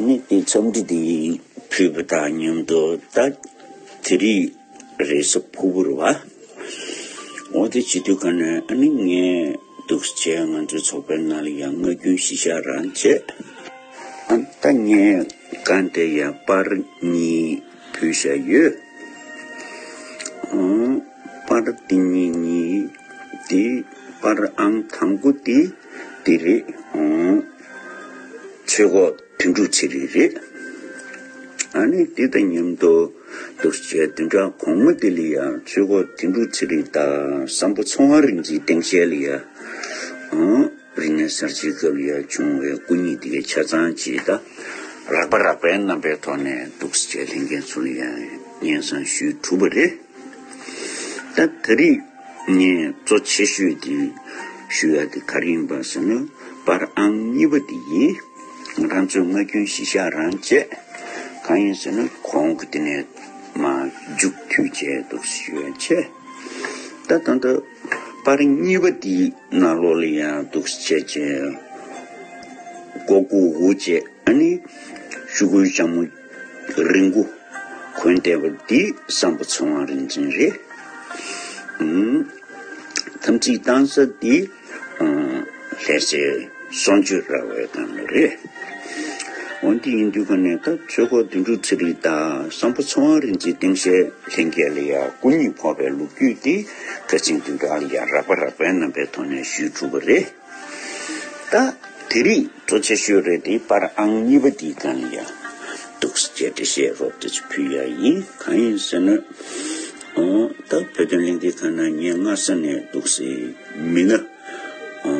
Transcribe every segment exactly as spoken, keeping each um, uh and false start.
ནི་དེ་འཚམས་འདྲི་དེ་ཕུལ་བ་དང་མཉམ་དུ་ད་དེ་རིང་རེས་གཟའ་ཕུར་བུ་རེད་བ། འོ་དེ་བྱེད་དུས་ག་ནས་ཨ་ནི་ངས་འདུག་སེ་བྱས་ང་ཚོའི་ཚོགས་པའི་ནང་ལ་ཡང་བསྔགས་སྐྱོན་གཞིར་བཞག་རང་བྱས། ཨ་ད་ངས་གང་དེ་ཡང་པར་གཉིས་ཕུལ་བཞག་ཡོད། ཨང་། པར་འདི་གཉིས་གཉིས་འདི་པར་ཨང་དང་པོ་འདི་འདི་རེད། ཨང་། ཆོས་གོས་དོན་གྲུབ་ཚེ་རིང་རེད། ཨ་ནི་འདི་དང་མཉམ་དུ་འདུག་སེ་བྱས་བདུན་ཕྲག་གོང་མ་འདི་ལ་ཡང་ཆོས་གོས་དོན་གྲུབ་ཚེ་རིང་དང་བསམ་པ་ཚེ་དབང་རིག་འཛིན་སྟེང་ཞལ་ལ་ཡང་། ཨང་། རིག་གནས་གསར་བརྗེའི་སྐབས་ལ་ཡང་བྱུང་བའི་སྐུ་ཉིད་དེ་གའི་ཆ་ཚང་ཅིག་ད་རགས་པ་རགས་པའི་རྣམ་པའི་ཐོག་ནས་འདུག་སེ་བྱས་ལྷན་རྒྱས་ཚོ་ལ་ཡང་སྙན་སེང་ཞུས་གྲུབ་པ་རེད། ད་དེ་རིང་ངས་གཙོ་ཆེ་ཤོས་དེ་ཞུ་ཡ་དེ་ག་རེ་ཡིན་པ་ཟེར་ན་པར་ཨང་གཉིས་པ་དེ་ཡིན། ང་རང་ཚོས་བསྔགས་སྐྱོན་གཞིར་བཞག་རང་བྱས། གང་ཡིན་ཟེར་ན་གོང་གི་དེ་ནས་མར་མཇུག་མཐུད་བྱས་འདུག་སེ་ཞུ་ཡ་བྱས། ད་ད་ལྟ་པར་གཉིས་པ་འདིའི་ནང་ལོགས་ལ་ཡང་འདུག་སེ་བྱས་བྱས། མགོ་དགུ་འུ་བྱས་ཨ་ནི་ཤོག་གུའི་ཞྭ་མོ་རིང་པོ་གོན་བསྡད་པ་འདི་བསམ་པ་ཚེ་དབང་རིག་འཛིན་རེད། ཨུམ། དམ་ཚིག་བཏང་ས་འདི་ཨ་ལྷ་སའི་གསང་སྤྱོད་ར་བའི་སྒང་ལ་རེད། འོན་ཏེ་ཡིན་དུས་ག་ནས་ད་ཆོས་གོས་དོན་གྲུབ་ཚེ་རིང་དང་བསམ་པ་ཚེ་དབང་རིག་འཛིན་སྟེང་ཞལ་ལྷན་རྒྱས་ལ་ཡང་སྐུ་ཉིད་ཕོག་པའི་ལོ་རྒྱུས་འདི་ཁ་སང་བདུན་ཕྲག་ལ་ཡང་རགས་པ་རགས་པའི་རྣམ་པའི་ཐོག་ནས་ཞུས་གྲུབ་པ་རེད། ད་དེ་རིང་གཙོ་ཆེ་ཤོས་རེད་དེ་པར་ཨང་གཉིས་པ་འདིའི་སྒང་ལ་ཡང་འདུག་སེ་བྱས་འགྲེལ་བཤད་རོབ་ཙམ་ཅིག་ཕུལ་ཡ་ཡིན། གང་ཡིན་ཟེར་ན། ཨོ་ད་བོད་དོན་གླེང་སྟེགས་ཁང་ནང་ངས་སྔ་ས་ནས་འདུག་སེ་མི་སྣ་ཨོ་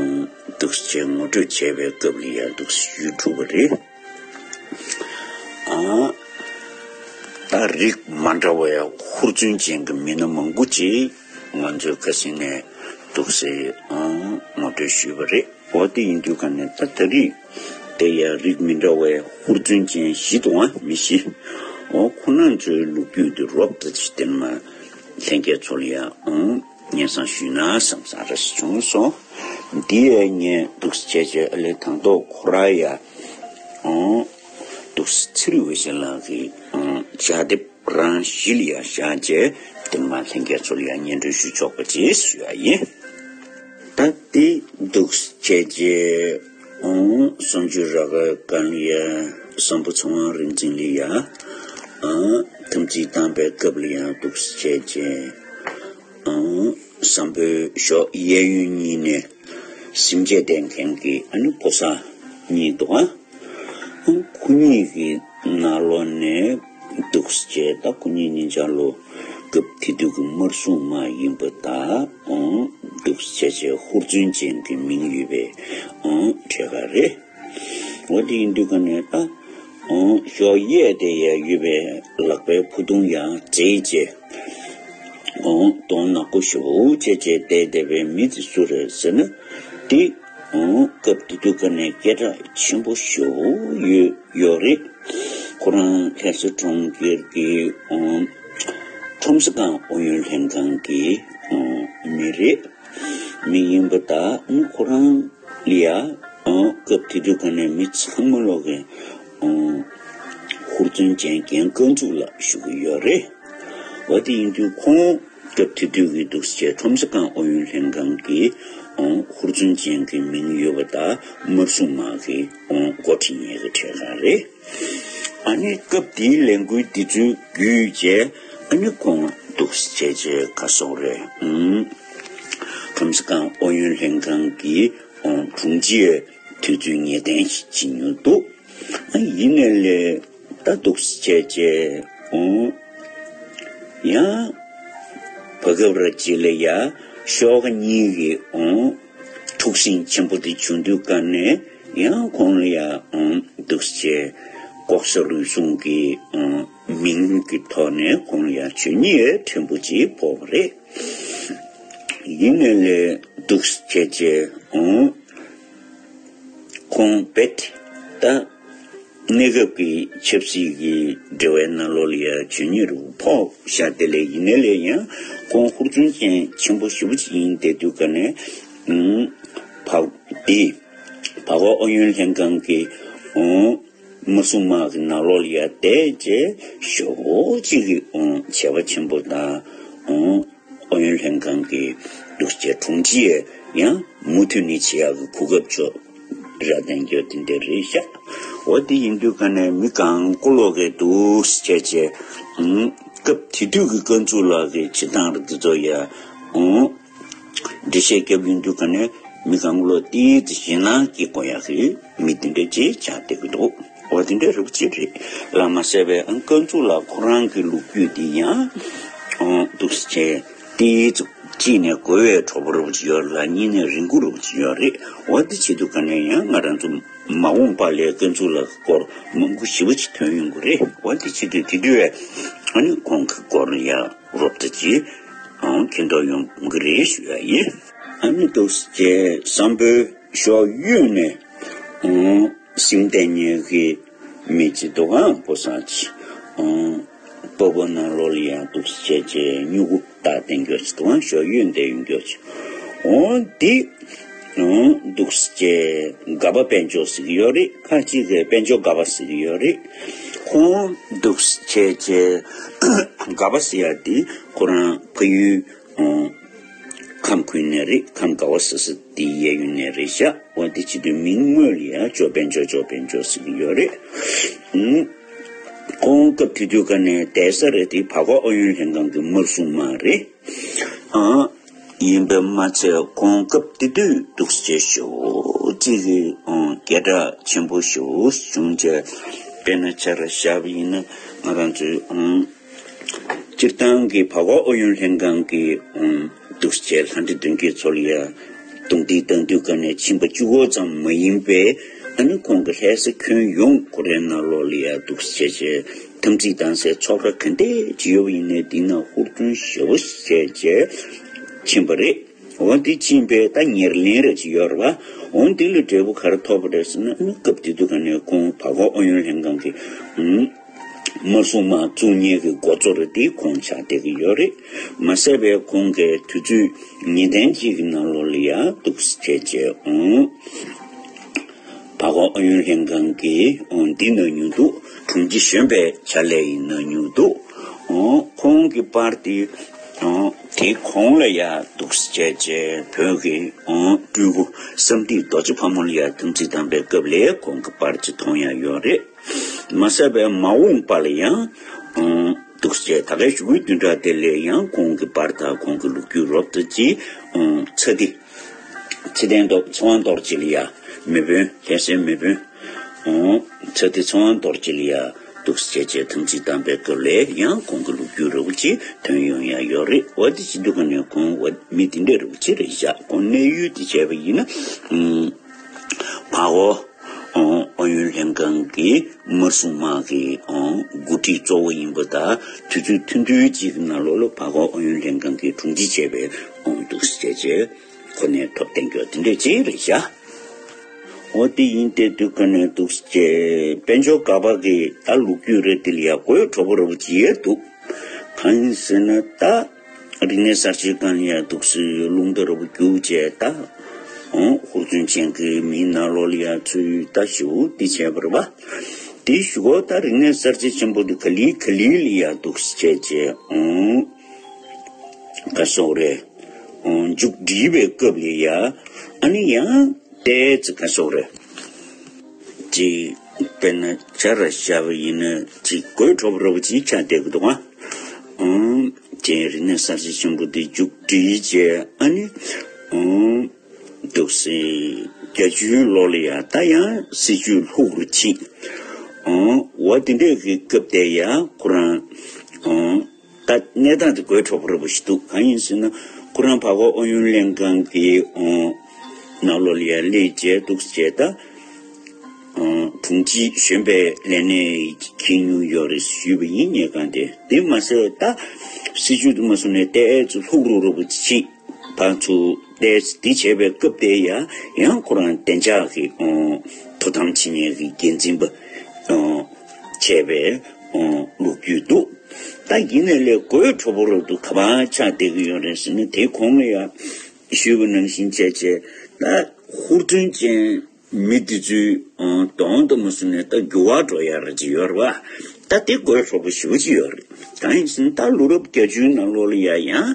འདུག་སེ་བྱས་ངོ་སྤྲོད་བྱས་པའི་སྐབས་ལ་ཡང་འདུག་སེ་ཞུས་གྲུབ་པ་རེད། ཨ་ད་རིགས་མ་འདྲ་བའི་ཧུར་བརྩོན་ཅན་གྱི་མི་སྣ་མང་པོ་ཅིག་ང་ཚོས་ཁ་སང་ནས་འདུག་སེ་ཨང་ངོ་སྤྲོད་ཞུས་པ་རེད། འོ་དེ་ཡིན་དུས་ག་ནས་ད་ད་རིང་དེ་ཡང་རིགས་མི་འདྲ་བའི་ཧུར་བརྩོན་ཅན་བཞི་དང་མི་བཞི། འོ་ཁོ་རང་ཚོའི་ལོ་རྒྱུས་དེ་རོབ་ཙམ་ཅིག་དེར་མ་ལྷན་རྒྱས་ཚོ་ལ་ཡང་ཨང་སྙན་སེང་ཞུས་ན་བསམ་ས་རེ་བྱུང་སོང་། འདི་ཡང་ངས་འདུག་སེ་བྱས་བྱས་ཨ་ལས་དང་ཐོག་ཁོ་རང་ཡང་ཨང་འདུག་སེ་ཚེ་རིང་འོད་ཟེར་ལགས་ཀྱི་ཨང་ཕྱག་དེབ་རང་གཞི་ལ་ཡང་བཞག་བྱས་དེ་མ་ལྷན་རྒྱས་ཚོ་ལ་ཡང་སྙན་སྒྲོན་ཞུ་ཆོག་པ་ཅིག་ཞུ་ཡ་ཡིན། ད་དེ་འདུག་སེ་བྱས་བྱས་ཨང་གསང་སྤྱོད་ར་བའི་སྒང་ལ་ཡང་བསམ་པ་ཚེ་དབང་རིག་འཛིན་ལ་ཡང་ཨང་དམ་ཚིག་བཏང་པའི་སྐབས་ལ་ཡང་འདུག་སེ་བྱས་བྱས་ཨང་བསམ་པའི་ཞོགས་གཡས་གཡོན་གཉིས་ནས་སེམས་བསྐྱེད་བསྟེན་མཁན་གྱི་ཨ་ནི་ཕོ་གསར་གཉིས་འདུག་ཨང་ཁོ་གཉིས་ཀྱི་ནང་ལོགས་ནས་འདུག་སེ་བྱས་ད་ཁོ་གཉིས་གཉིས་ཆ་ལོ་སྐབས་དེ་དུས་ཀྱི་དམར་སྲུང་དམག་ཡིན་པ་དང་ཨང་འདུག་སེ་བྱས་བྱས་ཧུར་བརྩོན་ཅན་གྱི་མིང་ཡོད་པའི་ཨང་གྲས་ཁ་རེད། འོ་དེ་ཡིན་དུས་ག་ནས་ད་ཨང་ཞོགས་གཡས་དེ་ཡང་ཡོད་པའི་ལག་པའི་ཕུ་ཐུང་ཡང་མཛེས་བྱས་ཨང་གདོང་ནག་པོ་ཞེ་པོ་བྱས་བྱས་བསྡད་བསྡད་པའི་མི་དེ་སུ་རེད་ཟེར་ན་དེ། ཨང་སྐབས་དེ་དུས་ཀ་ནས་སྐད་གྲགས་ཆེན་པོ་ཞེ་པོ་ཡོད་ཡོད་རེད། ཁོ་རང་ལྷ་ས་གྲོང་ཁྱེར་གྱི་ཨང་ཁྲོམ་ས་སྒང་ཨུ་ཡོན་ལྷན་ཁང་གི་ཨང་མི་རེད། མི་ཡིན་པ་དང་ཁོ་རང་ལ་ཡ་ཨང་སྐབས་དེ་དུས་ཀ་ནས་མི་ཚང་མ་ལོག་གི་ཨང་ཧུར་བརྩོན་ཅན་རྒན་རྐང་འཛུགས་ལ་ཞུ་གི་ཡོད་རེད། འོ་དེ་ཡིན་དུས་ཁོང་སྐབས་དེ་དུས་ཀྱི་འདུག་སེ་ཁྲོམ་ས་སྒང་ཨུ་ཡོན་ལྷན་ཁང་གི་ཨང་ཧུར་བརྩོན་ཅན་གྱི་མིང་ཡོད་པ་དང་དམར་སྲུང་དམག་གི་ཨང་འགོ་ཁྲིད་མཁན་གྱི་གྲས་ཁ་རེད། ཨ་ནི་སྐབས་དེའི་ལས་འགུལ་འདི་ཚོའི་བརྒྱུད་བྱས་ཨ་ནི་ཁོང་འདུག་སེ་བྱས་བྱས་ག་སོང་རེད། ཨང་ཁྲོམ་ས་སྒང་ཨུ་ཡོན་ལྷན་ཁང་གི་ཨང་དྲུང་ཆེའི་དུས་ཚོད་ངེས་གཏན་ཞིག་བྱེད་མྱོང་འདུག་ཨ་ཡིན་ནའི་ལས་ད་འདུག་སེ་བྱས་བྱས་ཨང་ཡང་བར་སྐབས་ར་ཅིག་ལ་ཡ་ཤོག་ཁ་གཉིས་ཀྱི་ཨང་འཁྲུག་ཟིང་ཆེན་པོ་དེ་བྱུང་དུས་ཀ་ནས་ཡང་ཁོང་ལ་ཡ་ཨང་འདུག་སེ་བྱས་ལྐོག་ཟ་རུལ་སུངས་ཀྱི་ཨང་མིང་གི་ཐོག་ནས་ཁོང་ལ་ཡ་ཇོ་ཉི་ཡ་ཕྲན་བུ་ཅིག་ཕོག་པ་རེད། ཡིན་ནའི་ལས་འདུག་སེ་བྱས་བྱས་ཨང་ཁོང་རྦད་ད་གནས་སྐབས་ཀྱི་ཆབ་སྲིད་ཀྱི་འབྲེལ་བའི་ནང་ལོགས་ལ་ཡ་ཇོ་ཉི་རུ་ཕོག་ཤག་དེ་ལས་ཡིན་ནའི་ལས་ཡང་ཁོང་ཧུར་བརྩོན་ཅན་ཆེན་པོ་ཞེ་པོ་ཅིག་ཡིན་བསྡད་དུས་ཀ་ནས་ཨང་བ་དེ་བ་གོ་ཨུ་ཡོན་ལྷན་ཁང་གི་ཨང་ དམར་སྲུང་དམག་གི་ནང་ལོགས་ལ་ཡ་བསྡད་བྱས་ཞེ་པོ་ཅིག་གི་ཨོ་བྱས་པ་ཆེན་པོ་དང་ཨོ་ཨུ་ཡོན་ལྷན་ཁང་གི་འདུག་སེ་དྲུང་ཆེ་ཡང་མུ་མཐུད་ནས་བྱེད་ཡག་གི་གོ་སྐབས་ཅིག་རག་བསྡད་རྒྱུ་དེ་འདྲ་རེད་ཤག་འོ་དེ་ཡིན་དུས་ཀ་ནས་མི་གང་ག་ལོག་གི་འདུག་སེ་བྱས་བྱས་ཨུམ་སྐབས་དེ་དུས་ཀྱི་དཀོན་མཆོག་ལགས་ཀྱི་བྱེད་སྟངས་རིགས་དེ་ཚོ་ཡ་ཨུམ། འགྲེལ་བཤད་བརྒྱབ་ཡོང་དུས་ཀ་ནས་མི་གང་ག་ལོག་ཏོག་ཙམ་ཞེད་སྣང་སྐྱེ་དགོས་ཡག་གི་མི་དེ་འདྲ་ཅིག་ཆགས་བསྡད་ཀྱི་འདུག་འོ་དེ་འདྲ་རེད་པ་ཅིག་རེད་ལ་མ་ཟད་པའི་ཨང་དཀོན་མཆོག་ལགས་ཁོ་རང་གི་ལོ་རྒྱུས་དེ་ཡང་འདུག་སེ་བྱས་ཏོག་ཙམ་གཅིག་ནས་དགོས་པའི་དྲོ་པོ་རེད་པ་ཅིག་ཡོད་རེད་ལ་གཉིས་ནས་རིང་པོ་རེད་པ་ཅིག་ཡོད་རེད། འོ་དེ་བྱེད་དུས་ཀ་ནས་ཡང་ང་རང་ཚོ་མ་འོངས་པ་ལ་དཀོན་མཆོག་ལགས་ཀྱི་སྐོར་མང་པོ་ཞེ་པོ་ཅིག་ཐོན་ཡོང་གི་རེད། འོ་དེ་བྱེད་དུས་དེ་དུས་ཨ་ནི་ཁོང་གི་སྐོར་ཡང་རོབ་ཙམ་ཅིག་མཁྱེན་རྟོགས་ཡོང་གི་རེད་ཞུ་ཡ་ཡིན། ཨ་ནི་འདུག་སེ་བྱས་བསམ་པའི་ཞོགས་གཡོན་ནས་ཨང་སེམས་གཏད་མཁན་གྱི་མི་ཅིག་འདུག་ཨང་བུ་སངས་ཅིག་ཨང་སྤོ་བོ་ནང་ལོགས་ལ་ཡང་འདུག་སེ་བྱས་བྱས་སྨྱུ་གུ་བཏགས་བསྡད་མཁན་ཅིག་འདུག་ཨང་ཞོགས་གཡོན་བསྡད་ཡོང་མཁན་ཅིག་འོ་འདི་འདུག་སེ་བྱས་དགའ་པ་དཔལ་འབྱོར་ཟེར་གྱི་ཡོད་རེད། ཁ་ཅིག་གིས་དཔལ་འབྱོར་དགའ་པ་ཟེར་གྱི་ཡོད་རེད། ཁོང་འདུག་སེ་བྱས་བྱས་དགའ་པ་ཟེར་ཡ་དེ་ཁོ་རང་ཕ་ཡུལ་ཁམས་ཁུལ་ནས་རེད། ཁམས་དགའ་བ་ཟེར་ས་དེ་གཡས་གཡོན་ནས་རེད་ཤག་འོ་དེ་བྱེད་དུས་མིང་དངོས་ལ་ཡ་ཅོ་དཔལ་འབྱོར་ཅོ་དཔལ་འབྱོར་ཟེར་གྱི་ཡོད་རེད། ཁོང་སྐབས་དེ་དུས་ཀ་ནས་བསྡད་ས་རེད་དེ་བར་སྐོར་ཨུ་ཡོན་ལྷན་ཁང་གི་དམར་སྲུང་དམག་རེད། ཨ། ཡིན་པས་མ་ཚད་ཁོང་སྐབས་དེ་དུས་འདུག་སེ་ཞེ་པོ་ཅིག་གི་སྐད་གྲགས་ཆེན་པོ་ཞེ་པོ་བྱུང་བྱས་དཔེར་ན་ཆ་ར་བཞག་པ་ཡིན་ན་ང་རང་ཚོའི་སྤྱིར་བཏང་གི་བར་སྐོར་ཨུ་ཡོན་ལྷན་ཁང་གི་འདུག་སེ་ལྷ་འདྲེ་གདོན་བགེགས་ཚོ་ལ་ཡ་རྡུང་རྡེག་བཏང་དུས་ཀ་ནས་ཕྱིན་པ་གཅིག་པོ་ཙམ་མ་ཡིན་པས་ཨ་ནི་ཁོང་གི་ལྷ་ས་ཁྱོན་ཡོངས་ཁོ་རའི་ནང་ལོགས་ལ་ཡ་འདུག་སེ་བྱས་བྱས། དམ་ཚིག་བཏང་སའི་ཚོགས་ར་ག་འདྲས་ཅིག་ཡོད་པ་ཡིན་ནའི་འདི་ན་ཧུར་བརྩོན་ཞེ་པོ་བྱས་བྱས་ཕྱིན་པ་རེད། འོ་འདི་ཕྱིན་པས་ད་ཉེར་ལེན་ར་ཅིག་ཡོད་རེད་བ། འོ་འདི་ལ་འབྲས་བུ་ག་རེ་ཐོབ་པ་རེད་ཟེར་ན་ཨ་ནི་སྐབས་དེ་དུས་ག་ནས་ཁོང་བར་སྐོར་ཨུ་ཡོན་ལྷན་ཁང་གི་དམར་སྲུང་དམག་བཙུགས་མཁན་གྱི་འགོ་གཙོ་རེད་དེ་ཁོང་ཆགས་བསྡད་ཀྱི་ཡོད་རེད། མ་ཟད་པའི་ཁོང་གིས་དུས་ཚོད་ངེས་གཏན་ཅིག་གི་ནང་ལོགས་ལ་ཡ་འདུག་སེ་བྱས་བྱས་འོང་། བར་སྐོར་ཨུ་ཡོན་ལྷན་ཁང་གི་འོང་འདི་ན་ཉུང་འདུག་དྲུང་ཆེ་གཞོན་པའི་ཕྱག་ལས་ཡིན་ན་ཉུང་འདུག་འོང་ཁོང་གི་པར་དེ་འོང་དེ་གོང་ལ་ཡ་འདུག་སེ་བྱས་བྱས་བོད་ཀྱི་འོང་སྤྲུལ་སྐུ་བསམ་འདས་རྡོ་རྗེ་ཕག་མོ་ལ་ཡ་དམ་ཚིག་བསྡམས་པའི་སྐབས་ལ་ཁོང་གི་པར་ཅིག་མཐོང་ཡ་ཡོད་རེད། མ་ཟད་པའི་མ་འོངས་པ་ལ་ཡང་འོང་འདུག་སེ་བྱས་ད་གའི་གཞུག་གུའི་བདུན་ཕྲག་དེ་ལ་ཡང་ཁོང་གི་པར་དང་ཁོང་གི་ལོ་རྒྱུས་རོབ་ཙམ་ཅིག་འོང་ཚ་འདི། ཚེ་བརྟན་རྡོ་ཚེ་དབང་རྡོ་རྗེ་ལ་ཡ་མེས་དབོན་ལྷ་སའི་མེས་དབོན། འོང་ཚེ་བརྟན་ཚེ་དབང་རྡོ་རྗེ་ལ་ཡ་འདུག་སེ་བྱས་བྱས་དམ་ཚིག་བསྡམས་པའི་སྐབས་ལ་ཡང་ཁོང་གི་ལོ་རྒྱུས་རིང་པོ་ཅིག་ཐོན་ཡོང་ཡ་ཡོད་རེད། འོ་དེ་བྱེད་དུས་ག་ནས་ཁོང་འོ་མི་དེ་འདྲ་རིང་པོ་ཅིག་རེད་བཞག་ཁོང་གནས་ཡུལ་དེ་བྱས་པ་ཡིན་ན་ཨུམ། བར་སྐོར་ཨུ་ཡོན་ལྷན་ཁང་གི་དམར་སྲུང་དམག་གི་འགོ་ཁྲིད་གཙོ་བོ་ཡིན་པ་དང་དུས་ཚོད་ཐུང་ཐུང་ཅིག་གི་ནང་ལོགས་ལ་བར་སྐོར་ཨུ་ཡོན་ལྷན་ཁང་གི་དྲུང་ཆེ་བྱས་པའི་འོང་འདུག་སེ་བྱས་བྱས། ཁོ་ནས་ཐོབ་བསྟན་རྒྱུ་དེ་འདྲས་ཅིག་རེད་བཞག་འོ་དེ་ཡིན་ཏེ་དུས་ག་ནས་འདུག་སེ་དཔལ་འབྱོར་དགའ་པ་གི་ད་ལོ་རྒྱུས་རེད་དེ་ལ་ཡ་དགོད་བྲོ་པོ་ར་བོ་ཅིག་ཡོད་འདུག་གང་ཡིན་ཟེར་ན་ད་རིག་གནས་གསར་བརྗེའི་སྒང་ལ་ཡ་འདུག་སེ་རླུང་རྟ་ར་བོ་རྒྱུག་བྱས་ད་འོ་ཧུར་བརྩོན་ཅན་གྱི་མིའི་ནང་ལོགས་ལ་ཡ་ཚུར་ད་ཞུ་འདི་བྱས་པ་རེད་བ། དེའི་གཞུག་གུ་ད་རིག་གནས་གསར་བརྗེ་ཆེན་པོ་འདི་ག་ལེ་ག་ལེ་ལ་ཡ་འདུག་སེ་བྱས་བྱས་འོ་ག་སོགས་རེད། མཇུག་སྒྲིལ་བའི་སྐབས་ལ་ཡ། ཨ་ནི་ཡང་ཏོག་ཙམ་ག་སོགས་རེད། ཅིག་དཔེར་ན་ཆ་ར་བཞག་པ་ཡིན་ན་ཅིག་དགོད་བྲོ་པོ་ར་བོ་ཅིག་ཆགས་བསྡད་ཀྱི་འདུག་ཨ། ཅིག་རིག་གནས་གསར་བརྗེ་ཆེན་པོ་འདི་མཇུག་སྒྲིལ་བྱས་ཨ་ནི། འདུག་སེ་བརྒྱད་ཅུའི་ལོ་ལ་ཡ་ད་ཡང་སྲིད་བྱུས་ལྷུག་རུ་ཕྱིན། འོ་དེ་འདྲས་ཀྱི་སྐབས་དེ་ཡ་ཁོ་རང་། ད་གནས་སྟངས་དེ་དགོད་བྲོ་པོ་ར་བོ་ཞིག་འདུག་གང་ཡིན་ཟེར་ན་ཁོ་རང་བར་སྐོར་ཨུ་ཡོན་ལྷན་ཁང་གི་ནང་ལོགས་ལ་ཡ་སླེབས་བྱས་འདུག་བྱས་ད་དྲུང་ཆེ་གཞོན་པའི་ལས་གནས་འཁྱེར་མྱོང་ཡོད་རེད་ཞུས་པ་ཡིན། ཉེ་གང་དེ་དེ་མ་ཟད་ད་སྲིད་བྱུས་དུ་མ་སོང་ནས་ཏོག་ཙམ་ལྷུག་རུ་ར་བོ་ཕྱིན་ཕར་ཚུར་ཏོག་ཙམ་དེ་བྱས་པའི་སྐབས་དེ་ཡ་ཡང་ཁོ་རང་བདེ་འཇགས་ཀྱི་དོ་དམ་བྱེད་མཁན་གྱི་འགན་འཛིན་པ་བྱས་པའི། ལོ་རྒྱུས་འདུག་ད་ཡིན་ནའི་ལས་དགོད་བྲོ་པོ་རུ་འདུག་ག་པར་ཆགས་བསྡད་ཀྱི་ཡོད་རེད་ཟེར་ན་དེའི་གོང་ལ་ཡང་ཞུས་པ་ནང་བཞིན་བྱས་བྱས་ད་ཧུར་བརྩོན་ཅན་ མི་དེ་ཚོའི་གདོང་དུ་མ་སོང་ནས་ད་འགྱུར་བ་འགྲོ་ཡ་ར་ཅིག་ཡོད་རེད་བ། ད་དེ་དགོད་བྲོ་པོ་ཞེ་པོ་ཅིག་ཡོད་རེད། གང་ཡིན་ཟེར་ན་ད་ལོ་རབས་བརྒྱད་ཅུའི་ནང་ལོགས་ལ་ཡ་ཡང་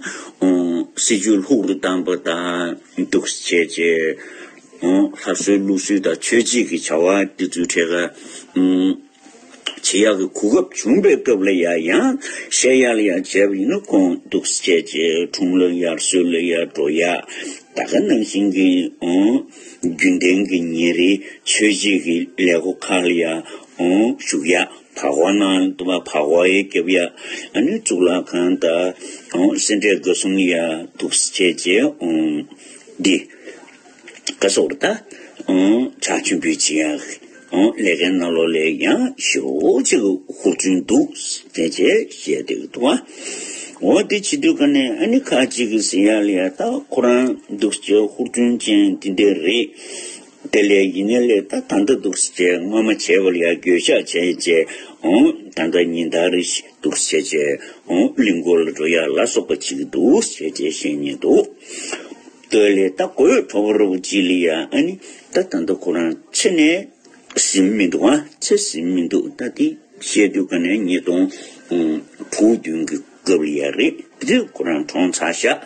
སྲིད་ཇུས་ལྷུག་རུ་བཏང་པ་དང་འདུག་སེ་བྱས་བྱས། ལྷ་གསོལ་ལུགས་གསོལ་དང་མཆོད་མཇལ་གྱི་བྱ་བ་དེ་ཚོའི་གྲས་ཀ་བྱེད་ཡག་གི་གོ་སྐབས་བྱུང་པའི་སྐབས་ལ་ཡ་ཡང་བཤད་ཡ་ལ་ཡ་བྱས་པ་ཡིན་ན་ཁོང་འདུག་སེ་བྱས་བྱས་ཁྲོམ་ལ་ཡར་གསོལ་ལ་ཡར་འགྲོ་ཡ། ད་ག་ནང་བཞིན་གྱི་རྒྱུན་ལྡན་གྱི་ཉིན་རེའི་མཆོད་མཇལ་གྱི་ལས་སྒོ་ཁག་ལ་ཡ་ཞུགས་ཡ། བག་བ་ནང་དུ་མ་བག་བ་ཡ་རྒྱབ་ཡ། ཨ་ནི་གཙུག་ལག་ཁང་དང་སེ་འབྲས་དགའ་གསུམ་ལ་ཡ་འདུག་སེ་བྱས་བྱས་འདི། བཀའ་སོགས་ད། ཕྱག་མཆོད་འབུལ་བྱེད་ཡག་ལས་ཀའི་ནང་ལོགས་ལ་ཡང་ཞེ་པོ་ཅིག་ཧུར་བརྩོན་འདུག་ཟེར་བྱས་བཤད་བསྡད་ཀྱི་འདུག་ཨ། འོ་དེ་བྱེད་དུས་ཀ་ནས་ཨ་ནི་ཁ་ཅིག་གིས་ཟེར་ཡག་ལ་ཡ་ད་ཁོ་རང་འདུག་སེ་ཧུར་བརྩོན་ཅན་དེ་འདྲ་རེད། དེ་ལས་ཡིན་ནའི་ལས་ད་ད་ལྟ་འདུག་སེ་བྱས་སྔོན་མ་བྱས་པ་ལ་ཡ་འགྱོད་བཤགས་བྱས་བྱས། འོ་ད་ལྟ་ཉིན་ལྟར་རེ་བཞིན་འདུག་སེ་བྱས་བྱས། འོ་གླིང་སྐོར་ལ་འགྲོ་ཡག་ལ་སོགས་པ་བྱེད་ཀྱི་འདུག་ཟེར་བྱས་བཤད་མཁན་འདུག་དེ་ལས་ད་དགོད་བྲོ་པོ་ར་བོ་ཅིག་ལ་ཡ་ཨ་ནི་ད་ད་ལྟ་ཁོ་རང་ཚེ་ནས་ཟིན་མི་འདུག་ཨ། ཚེ་ཟིན་མི་འདུག་ད་དེ་བཤད་དུས་ཀ་ནས་ཉིས་སྟོང་དྲུག་བདུན་གྱི་སྐབས་ལ་ཡ་རེད། དེ་དུས་ཁོ་རང་གྲོངས་ཚར་ཤག་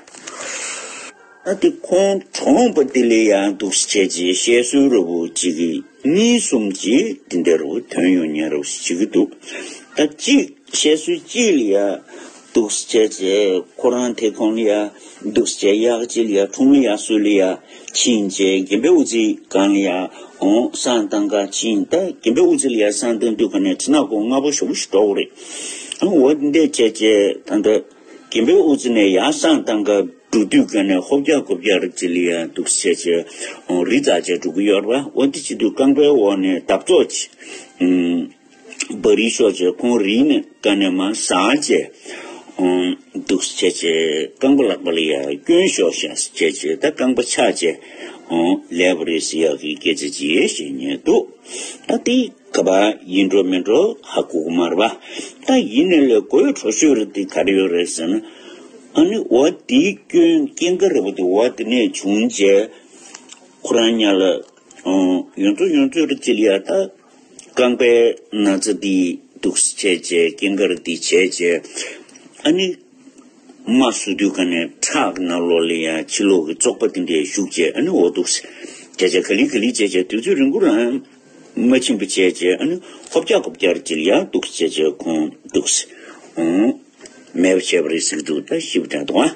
ད་དེ་ཁོང་གྲོངས་པ་དེ་ལ་ཡང་འདུག་སེ་བྱས་བྱས་བཤད་སྲོལ་ར་བོ་ཅིག་གི་གཉིས་གསུམ་ཅིག་དེ་འདྲ་ར་བོ་ཐོན་ཡོང་མཁན་ར་བོ་ཞིག་བྱེད་ཀྱི་འདུག་ད་གཅིག་བཤད་སྲོལ་གཅིག་ལ་ཡ་འདུག་སེ་བྱས་བྱས་ཁོ་རང་དེ་གོང་ལ་ཡ་འདུག་སེ་བྱས་གཡག་ཅིག་ལ་ཡ་ཁྲོམ་ལ་ཡ་གསོལ་ལ་ཡ་ཕྱིན་བྱས་དགོན་པའི་དབུ་རྩེ་སྒང་ལ་ཡ་འོང་བསང་བཏང་ག་ཕྱིན། ད་དགོན་པའི་དབུ་རྩེ་ལ་ཡ་བསང་བཏང་དུས་ཀ་ནས་དྲི་ནག་གོང་སྔ་པོ་ཞེ་པོ་ཞིག་འགྲོ་གི་རེད། འོ་འདི་འདྲས་བྱས་བྱས་ད་ལྟ་དགོན་པའི་དབུ་རྩེ་ནས་ཡར་བསང་བཏང་ག་འགྲོ་དུས་ཀ་ནས་ཧོབ་རྒྱག་ཀོབ་རྒྱག་རེ་ཅིག་ལ་ཡ་འདུག་སེ་བྱས་བྱས་རི་འཛེགས་བྱས་འགྲོ་གི་ཡོད་རེད་པ། འོ་དེ་བྱེད་དུས་རྐང་པའི་འོག་ནས་འདབ་ཙོག་ཅིག་འབའ་རིལ་ཤོར་བྱས་ཁོང་རིལ་ནས་ཀ་ནས་མར་ཟགས་བྱས་འདུག་སེ་བྱས་བྱས་རྐང་པ་ལག་པ་ལ་ཡ་སྐྱོན་ཤོར་ཤག་བྱས་བྱས་ད་རྐང་པ་ཆག་བྱས་ལེགས་པ་རེད་ཟེར་ཡག་གི་སྐད་ཆ་ཅིག་བཤད་མཁན་འདུག་ད་དེ་ག་པར་ཡིན་འགྲོ་མིན་འགྲོ་ཧ་གོ་གི་མ་རེད་པ། ད་ཡིན་ནའི་ལས་དགོད་བྲོ་ཤོས་རེད་དེ་ག་རེ་ཡོད་རེད་ཟེར་ན། ཨ་ནི་འོ་དེའི་སྐྱོན་རྐྱེན་ག་རེ་བ་དེ་འོ་དེ་ནས་བྱུང་བྱས་ཁོ་རང་ཉ་ལ་ཡོད་ཚོད་ཡོད་ཚོད་རེ་ཅིག་ལ་ཡ་ད་རྐང་པའི་ན་ཚ་དེ་འདུག་སེ་བྱས་བྱས་རྐྱེན་ག་རེ་དེ་བྱས་བྱས་ཨ་ནི། རྨ་བཟོ་དུས་ཀ་ནས་ཁྲག་གི་ནང་ལོགས་ལ་ཡང་ཕྱི་ལོགས་ཀྱི་བཙོག་པ་དེ་འདྲས་ཞུགས་བྱས་ཨ་ནི་འོ་འདུག་སེ་བྱས་བྱས་ག་ལེ་ག་ལེ་བྱས་བྱས་དུས་ཚོད་རིང་པོ་རང་མ་ཕྱིན་པ་བྱས་བྱས་ཨ་ནི་ཧོབ་རྒྱག་ཧོབ་རྒྱག་ཅིག་ཡང་འདུག་སེ་བྱས་བྱས་ཁོང་འདུག་སེ་འོང་མེད་པ་བྱས་པ་རེད་ཟེར་གྱི་འདུག་ད་ཞིབ་ཕྲ་འདུག་ཨ།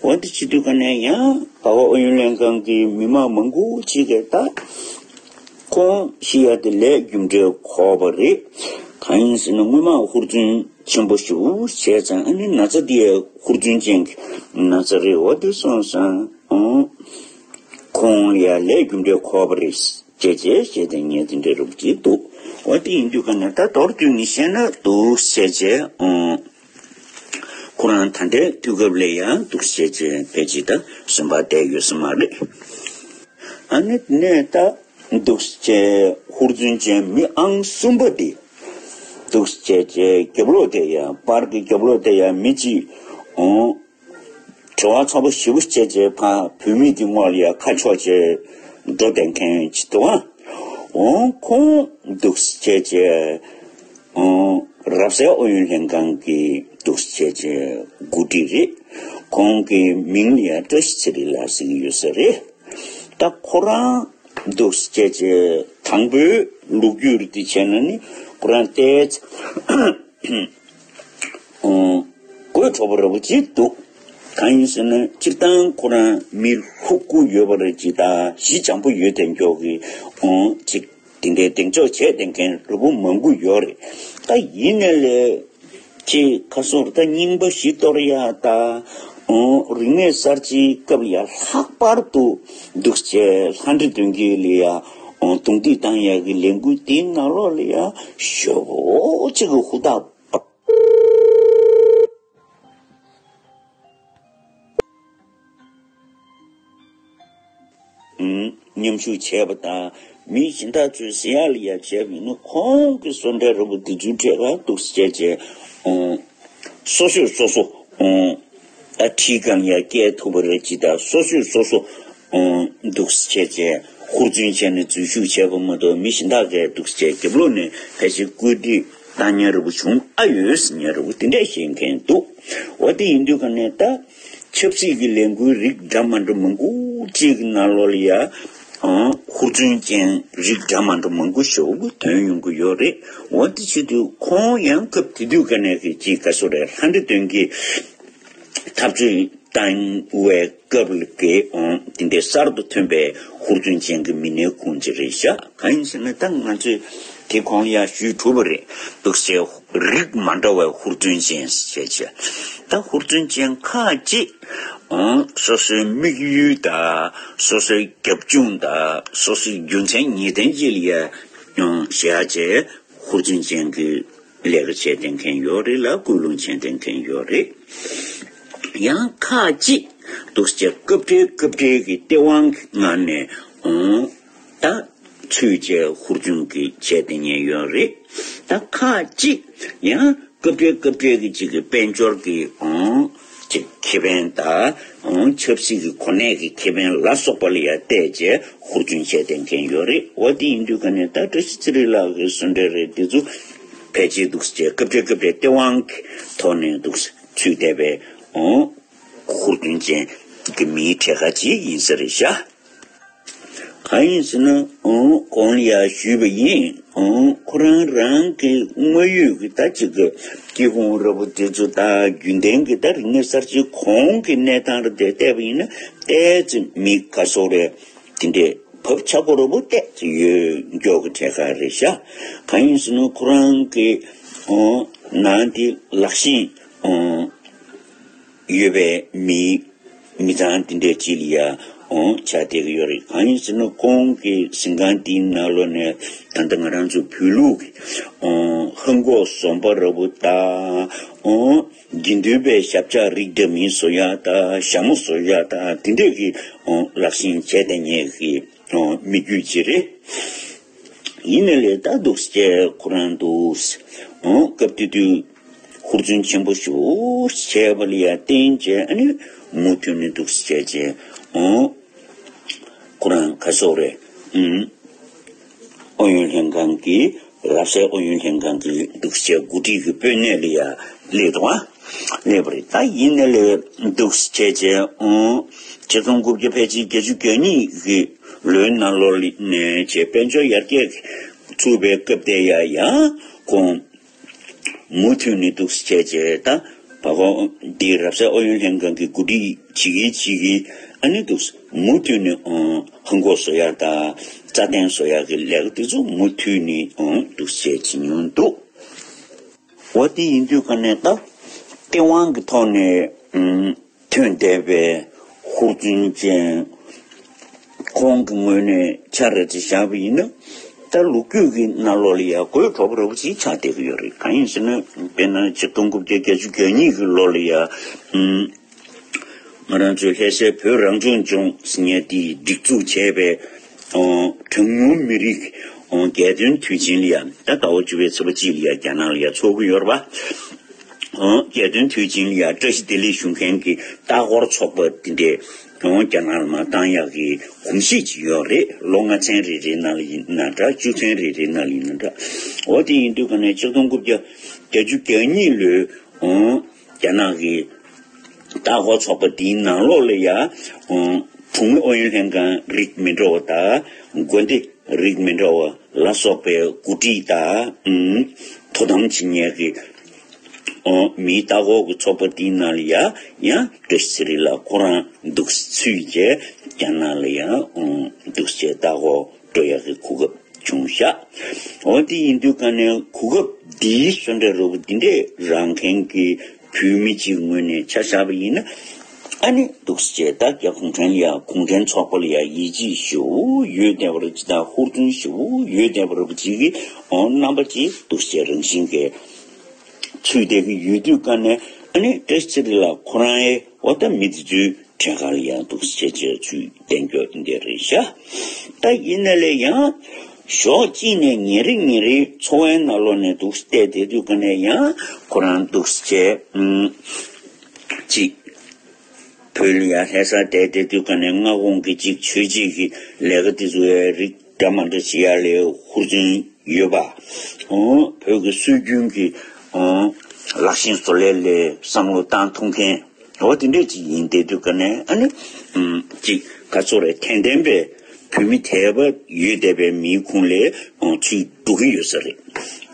འོ་འདི་བྱེད་དུས་ཀ་ནས་ཡང་འཕགས་པ་ཨུ་ཡོན་ལྷན་ཁང་གི་མི་མང་མང་པོ་ཅིག་གིས་ད་ཁོང་ཤི་ཡ་དེ་ལས་རྒྱུ་འབྲས་ཁོག་པ་རེད། གང་ཡིན་ཟེར་ན་སྔོན་མ་ཧུར་བརྩོན་ཆེན་པོ་ཞིག་བྱས་ཙང་ཨ་ནི་ན་ཚ་འདི་ཧུར་བརྩོན་ཅན་གྱི་ན་ཚ་རེད། འོ་དེ་སོང་ཙང་ཨང་ཁོང་ལ་ཡ་ལས་རྒྱུ་འབྲས་ཁོག་པ་རེད་ཅེས་བྱས་བཤད་དེ་ངས་དེ་འདྲའི་རུབ་ཀྱི་འདུག་འོ་དེ་ཡིན་དུས་ཀ་ནས་ད་མདོར་བསྡུས་ནས་བཤད་ན་འདུག་ཟེར་བྱས་ཨང་ཁོ་རང་ད་ལྟའི་དུས་སྐབས་ལ་ཡང་འདུག་ཟེར་བྱས་ཕལ་ཆེར་ད་སེམས་པ་བདེ་ཡོད་ས་མ་རེད། ཨ་ནི་དེ་ནས་ད་འདུག་སེ་བྱས་ཧུར་བརྩོན་ཅན་མི་ཨང་གསུམ་པ་དེ་འདུག་སེ་བྱས་བྱས་རྒྱབ་ལོགས་དེ་ཡ་པར་གྱི་རྒྱབ་ལོགས་དེ་ཡ་མི་གཅིག་འོང་བྲེལ་བ་ཚ་པོ་ཞེ་པོ་བྱས་བྱས་ཕར་བུད་མེད་ཀྱི་ངོ་ལ་ཡ་ཁ་ཕྱོགས་བྱས་འགྲོ་བསྡད་མཁན་ཅིག་འདུག་ཨ། འོང་ཁོང་འདུག་སེ་བྱས་བྱས་འོང་རབ་གསལ་ཨུ་ཡོན་ལྷན་ཁང་གི་འདུག་སེ་བྱས་བྱས་འགོ་ཁྲིད་རེད། ཁོང་གི་མིང་ལ་ཡ་བཀྲ་ཤིས་ཚེ་རིང་ལགས་ཟེར་གྱི་ཡོད་ས་རེད། ད་ཁོ་རང་འདུག་སེ་བྱས་བྱས་དང་པོའི་ལོ་རྒྱུས་རེ་དེ་བྱས་ན་ནི་ཁོ་རང་ཏོག་ཙམ་དགོད་བྲོ་པོ་ར་བོ་ཅིག་འདུག་གང་ཡིན་ཟེར་ན་སྤྱིར་བཏང་ཁོ་རང་མི་ལྷུག་པོ་ཡོད་པ་རེད་ཅིག་ད་གཞི་འཇམ་པོ་ཡོད་དེ་མགྱོགས་ཀྱི་ཅིག་དེ་འདྲའི་གདེང་འཇོག་བྱས་བསྡད་མཁན་ལུས་པོ་མང་པོ་ཡོད་རེད། ད་ཡིན་ནའི་ལས། ཅེས་ཁ་སོར་ད་རྙིང་པ་བཞི་གཏོར་ཡ་ད། ཨོ་རིག་གནས་གསར་བརྗེའི་སྐབས་ལ་ཡ་ལྷག་པར་དུ་འདུག་སེ་ལྷ་འདྲེ་གདོན་བགེགས་ལ་ཡ། ཨོ་རྡུང་རྡེག་བཏང་ཡ་གི་ལས་འགུལ་དེའི་ནང་ལོགས་ལ་ཡ་ཞེ་པོ་ཅིག་གི་ཧུར་ཐག་ཨུམ། མཉམ་ཞུགས་བྱས་པ་དང་མི་གཞན་དག་ཚོས་ཟེར་ཡག་ལ་ཡ་བྱས་པ་ཡིན་ན་ཁོང་གི་བཟོ་གྲྭ་ར་བོ་དེ་ཚོའི་གྲས་ལ་འདུག་སེ་བྱས་བྱས། ཨོ། སོ་སོས་སོ་སོ། ཨོ། ཨ་ཁྲིའི་སྒང་ཡ་སྐྱེལ་ཐུབ་པ་རེད་ཅིག་དང་སོ་སོས་སོ་སོ། ཨོ། འདུག་སེ་བྱས་བྱས། ཧུར་བརྩོན་བྱས་ནས་འཛུལ་ཞུགས་བྱས་པ་མ་གཏོགས། མི་གཞན་དག་གིས་འདུག་སེ་བྱས་རྒྱབ་ལོགས་ནས་ཕལ་ཆེར་བཀོད་སྒྲིག་བཏང་མཁན་འདྲ་པོ་བྱུང་ཨ་ཡོད་ཟེར་མཁན་འདྲ་པོ་དེ་འདྲས་བཤད་མཁན་འདུག་འོ་དེ་ཡིན་དུས་ཀ་ནས་ད་ཆབ་སྲིད་ཀྱི་ལས་འགུལ་རིགས་འདྲ་མ་འདྲ་མང་པོ་ཅིག་གི་ནང་ལོགས་ལ་ཡ། ཨང་། ཧུར་བརྩོན་ཅན་རིགས་འདྲ་མ་འདྲ་མང་པོ་ཞེ་པོ་ཐོན་ཡོང་གི་ཡོད་རེད། འོ་དེ་བྱེད་དུས་ཁོང་ཡང་སྐབས་དེ་དུས་ཀ་ནས་ཀྱི་ཅིག་ག་སོ་རེད། ལྷ་འདྲེ་གདོན་གྱི་འཐབ་རྩོད་བཏང་བའི་སྐབས་ལ་གི། ཨང་། དེ་འདྲའི་གསར་དུ་ཐོན་པའི་ཧུར་བརྩོན་ཅན་གྱི་མི་སྣའི་ཁོངས་ཅིག་རེད་ཤག་གང་ཡིན་ཟེར་ན་ད་ང་ཚོས་དེ་གོང་ལ་ཡ་ཞུས་གྲུབ་པ་རེད། འདུག་སེ་རིགས་མ་འདྲ་བའི་ཧུར་བརྩོན་ཅན་ཞེས་བྱ། ད་ཧུར་བརྩོན་ཅན་ཁག་ཅིག་ཨང་། སོ་སོའི་དམིགས་ཡུལ་དང་། སོ་སོའི་རྒྱབ་ལྗོངས་དང་། སོ་སོའི་རྒྱུ་མཚན་ངེས་གཏན་ཅིག་ལ་ཡ། ཨང་། བཞག་བྱས་ཧུར་བརྩོན་ཅན་གྱི་ལས་ཀ་བྱས་བསྡད་མཁན་ཡོད་རེད་ལ། སྐུལ་སློང་བྱས་བསྡད་མཁན་ཡོད་རེད། ཡང་ཁག་ཅིག་འདུག་སེ་སྐབས་འབྲེལ་སྐབས་འབྲེལ་གྱི་སྟེས་དབང་གི་ངང་ནས། ཨང་། ད་ཚུད་བྱས་ཧུར་བརྩོན་གྱི་བྱས་བསྡད་མཁན་ཡོད་རེད། ད་ཁག་ཅིག་ཡང་སྐབས་འབྲེལ་སྐབས་འབྲེལ་གྱི་ཅིག་གི་དཔལ་འབྱོར་གྱི། ཨང་། ཅིག་ཁེ་ཕན་དང་། ཨང་། ཆབ་སྲིད་ཀྱི་གོ་གནས་ཀྱི་ཁེ་ཕན་ལ་སོགས་པ་ལ་ཡ་བལྟས་བྱས་ཧུར་བརྩོན་བྱས་བསྡད་མཁན་ཡོད་རེད། འོ་དེ་ཡིན་དུས་ཀ་ནས་ད་བཀྲ་ཤིས་ཚེ་རིང་ལགས་ཀྱི་གསུང་འདྲ་རེད། དེ་ཚོ་ཕལ་ཆེར་འདུག་སེ་སྐབས་འབྲེལ་སྐབས་འབྲེལ་སྟེས་དབང་གི་ཐོག་ནས་འདུག་སེ་ཚུད་བསྡད་པའི། ཨང་། ཧུར་བརྩོན་ཅན་གྱི་མིའི་གྲས་ཁག་ཅིག་ཡིན་ས་རེད་ཤག་གང་ཡིན་ཟེར་ན། ཨང་། གོང་ལ་ཡ་ཞུས་པ་ཡིན། ཨང་། ཁོ་རང་རང་གི་དངོས་ཡོད་ཀྱི་ད་ཅིག་གི་སྐྱེ་ཁུངས་འདྲ་པོ་དེ་ཚོ་དང་རྒྱུན་ལྡན་གྱི་ད་རིག་གནས་གསར་བརྗེ་གོང་གི་གནས་སྟངས་རེ་དེ་བལྟས་པ་ཡིན་ན། ཏོག་ཙམ་མི་ག་སོག་རེད། དེ་འདྲའི་བབ་ཆགས་པོ་འདྲ་པོ་ཏོག་ཙམ་ཡོད་མགྱོགས་ཀྱི་གྲས་ཁག་རེད་ཤག་གང་ཡིན་ཟེར་ན་ཁོ་རང་གི། ཨང་། ནང་དེ་ལག་ཤེས། ཨང་། ཡོད་པའི་མི། མི་ཚང་དེ་འདྲའི་ཅིག་ལ་ཡ། ཨང་། ཆགས་བསྡད་ཀྱི་ཡོད་རེད། གང་ཡིན་ཟེར་ན་ཁོང་གི་གཟིམ་ཁང་དེའི་ནང་ལོགས་ནས་ད་ལྟ་ང་རང་ཚོ་བོད་ལུགས་ཀྱི། ཨང་། ལྷ་འགོག་ཟམ་པ་འདྲ་པོ་དང་། ཨང་། དགེ་འདུན་པའི་ཞབས་བཅགས་རིགས་འདྲ་མིན་བཟོ་ཡག་དང་། ཞྭ་མོ་བཟོ་ཡག་དང་། དེ་འདྲས་ཀྱི། ཨང་། ལག་ཤེས་བྱས་བསྡད་མཁན་གྱི། ཨང་། མི་རྒྱུད་ཅིག་རེད། ཡིན་ནའི་ལས་ད་འདུག་སེ་ཁོ་རང་འདུག་ཨང་། སྐབས་དེ་དུས་ཧུར་བརྩོན་ཆེན་པོ་ཞེ་པོ་བྱས་པ་ལ་ཡ་བརྟེན་བྱས། ཨ་ནི་མུ་མཐུད་ནས་འདུག་སེ་བྱས་བྱས། ཨང་། ཁོ་རང་ག་སོག་རེད། ཨང་། ཨུ་ཡོན་ལྷན་ཁང་གི། རབ་གསལ་ཨུ་ཡོན་ལྷན་ཁང་གི་འདུག་སེ་འགོ་ཁྲིད་ཀྱི་དཔོན་གནས་ལ་ཡ་སླེབས་འདུག་ཨ། སླེབས་པ་རེད། ད་ཡིན་ནའི་ལས་འདུག་སེ་བྱས་བྱས། ཨང་། ཆིག་སྟོང་དགུ་བརྒྱ་ཕལ་ཆེར་བརྒྱད་ཅུ་གྱ་གཉིས་ཀྱི་ལོའི་ནང་ལོགས་ནས་བྱས་དཔལ་འབྱོར་ཡར་རྒྱས་ཚུགས་པའི་སྐབས་དེ་ཡ། ཡང་ཁོང་མུ་མཐུད་ནས་འདུག་སེ་བྱས་བྱས། ད་བ་གོ་འདི་རབ་གསལ་ཨུ་ཡོན་ལྷན་ཁང་གི་འགོ་ཁྲིད་བྱེད་ཀྱིན་བྱེད་ཀྱིན། ཨ་ནི་འདུག་སེ་མུ་མཐུད་ནས། ཨང་། ལྷ་འགོག་བཟོ་ཡག་དང་། རྩྭ་ཐང་བཟོ་ཡག་གི་ལས་ཀ་དེ་ཚོ་མུ་མཐུད་ནས། ཨང་། འདུག་སེ་བྱེད་མྱོང་འདུག་འོ་དེ་ཡིན་དུས་ཀ་ནས་ད་སྟེས་དབང་གི་ཐོག་ནས། ཨང་། ཐོན་བསྡད་པའི་ཧུར་བརྩོན་ཅན་ཁོང་གི་ངོས་ནས་ཆ་རེ་ཅིག་བཞག་པ་ཡིན་ན། ད་ལོ་རྒྱུས་ཀྱི་ནང་ལོགས་ལ་ཡ་དགོད་བྲོ་པོ་འདྲ་པོ་ཅིག་ཆགས་བསྡད་ཀྱི་ཡོད་རེད། གང་ཡིན་ཟེར་ན། དཔེར་ན་ཆིག་སྟོང་དགུ་བརྒྱ་བརྒྱད་ཅུ་གྱ་གཉིས་ཀྱི་ལོ་ལ་ཡ། ཨང་། ང་རང་ཚོའི་ལྷ་སའི་བོད་རང་སྐྱོང་ལྗོངས་ཟེར་མཁན་དེ་སྒྲིག་འཛུགས་བྱས་པའི། ཨང་། གྲངས་ཉུང་མི་རིགས། ཨང་། རྒྱལ་དོན་དུས་ཆེན་ལ་ཡ། ད་ཟླ་བ་བཅུ་པའི་ཚེས་པ་གཅིག་ལ་ཡ་རྒྱ་ནག་ལ་ཡ་འཚོགས་ཀྱི་ཡོད་རེད་པ། ཨང་། རྒྱལ་དོན་དུས་ཆེན་ལ་ཡ་བཀྲ་ཤིས་བདེ་ལེགས་ཞུ་མཁན་གྱི་ལྟ་སྐོར་ཚོགས་པ་དེ་འདྲས། ཨང་། རྒྱ་ནག་ལ་མར་བཏང་ཡག་གི་གོམས་གཤིས་ཅིག་ཡོད་རེད། ལོ་ལྔ་ཚན་རེ་རེའི་ནང་ལ་ཡིན་ན་འདྲ། བཅུ་ཚན་རེ་རེའི་ནང་ལ་ཡིན་ན་འདྲ། འོ་དེ་ཡིན་དུས་ཀ་ནས་ཆིག་སྟོང་དགུ་བརྒྱ་བརྒྱད་ཅུ་གྱ་གཉིས་ལོའི། ཨང་། རྒྱ་ནག་གི་ལྟ་སྐོར་ཚོགས་པ་དེའི་ནང་ལོགས་ལ་ཡ། ཨང་། གྲོང་མི་ཨུ་ཡོན་ལྷན་ཁང་རིགས་མི་འདྲ་བ་དང་། དགོན་སྡེ་རིགས་མི་འདྲ་བ་ལ་སོགས་པའི་འགོ་ཁྲིད་དང་། ཨང་། དོ་དམ་བྱེད་མཁན་གྱི། ཨང་། མིའི་ལྟ་སྐོར་གྱི་ཚོགས་པ་དེའི་ནང་ལ་ཡ། ཡང་བཀྲ་ཤིས་ཚེ་རིང་ལགས་ཁོ་རང་འདུག་སེ་ཚུད་བྱས་རྒྱ་ནག་ལ་ཡ། ཨང་། འདུག་སེ་ལྟ་སྐོར་འགྲོ་ཡག་གི་གོ་སྐབས་བྱུང་ཤག་འོ་དེ་ཡིན་དུས་ཀ་ནས་གོ་སྐབས་འདིའི་གསོལ་འདྲ་རོ་པོ་འདི་འདྲས་རག་མཁན་གྱི་བོད་མི་གཅིག་ངོས་ནས་ཆ་བཞག་པ་ཡིན་ན། ཨ་ནི་འདུག་སེ་ད་རྒྱ་གུང་ཁྲན་ལ་ཡ། གུང་ཁྲན་ཚོགས་པ་ལ་ཡ་ཡིད་ཆེས་ཞེ་པོ་ཡོད་བསྡད་པ་རེད་ཅིག་དང་། ཧུར་བརྩོན་ཞེ་པོ་ཡོད་བསྡད་པ་རེད་པ་ཅིག་གི། ཨོ། རྣམ་པ་ཅིག་འདུག་སེ་རང་བཞིན་གྱིས་ཚུད་བསྡད་ཀྱི་ཡོད་དུས་ཀ་ནས། ཨ་ནི་བཀྲ་ཤིས་ཚེ་རིང་ལགས་ཁོ་རང་ཡང་འོ་ད་མི་དེ་ཚོའི་གྲས་ཁ་ལ་ཡང་འདུག་སེ་བྱས་བྱས་ཚུད་བསྡད་རྒྱུ་འདི་རེད་ཤག་ད་ཡིན་ན་ལས་ཡང་ཕྱོགས་གཅིག་ནས་ཉིན་རེ་ཉིན་རེའི་འཚོ་བའི་ནང་ལོགས་ནས་འདུག་སེ་བལྟས་བསྡད་དུས་ཀ་ནས་ཡང་ཁོ་རང་འདུག་སེ་བྱས། ཨུམ། ཅིག་བོད་ལ་ཡང་ལྷ་སར་བསྡད་བསྡད་དུས་ག་ནས་སྔ་དགོང་གི་ཅིག་ཆོས་བྱེད་ཀྱི་ལས་ཀ་དེ་ཚོ་ཡང་རིགས་འདྲ་མ་འདྲ་བྱེད་ཡག་ལ་ཧུར་བརྩོན་ཡོད་པ། ཨོ། བོད་ཀྱི་སྲོལ་རྒྱུན་གྱི། ཨོ། ལག་ཤེས་བཟོ་ལས་ལ་བསམ་བློ་བཏང་ཐུབ་མཁན། འོ་དེ་འདྲས་ཅིག་ཡིན་བསྡད་དུས་ག་ནས་ཨ་ནི། ཨམ། ཅིག་ག་ཚོད་རེད། ཏན་ཏན་པའི་བོད་མི་དད་པ་ཡོད་བསྡད་པའི་མིའི་ཁོངས་ལ་ཨོ་ཚུད་འགྲོ་གི་ཡོད་ས་རེད།